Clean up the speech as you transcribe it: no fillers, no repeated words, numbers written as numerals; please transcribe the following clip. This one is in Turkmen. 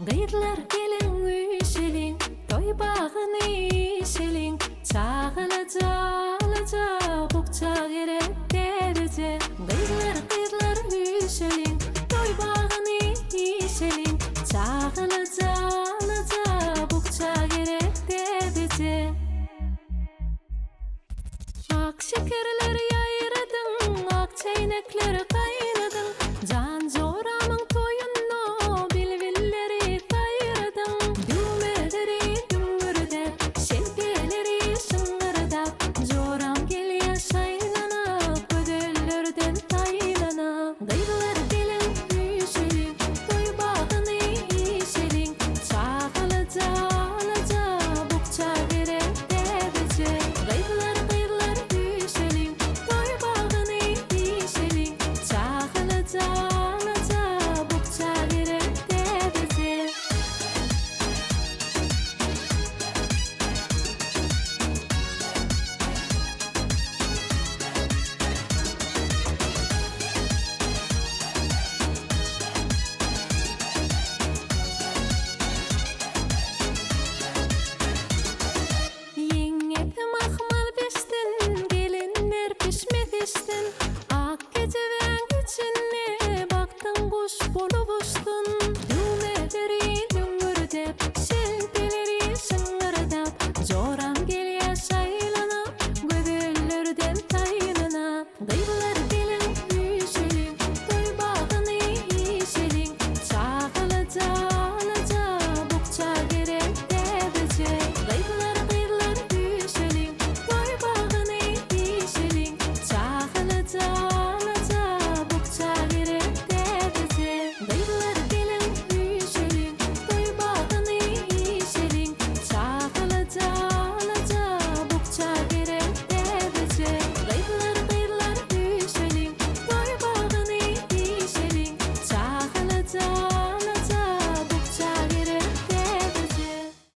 Gyzlar geliň üýşeliň, toý bagyny işeliň, Çagalaja alaja bukja gerek täzeje. Gyzlar gyzlar üýşeliň, toý bagyny işeliň, Çagalaja alaja bukja gerek täzeje. Ak şekerler ýaýradyň, ak çeýnekler gaýradyň.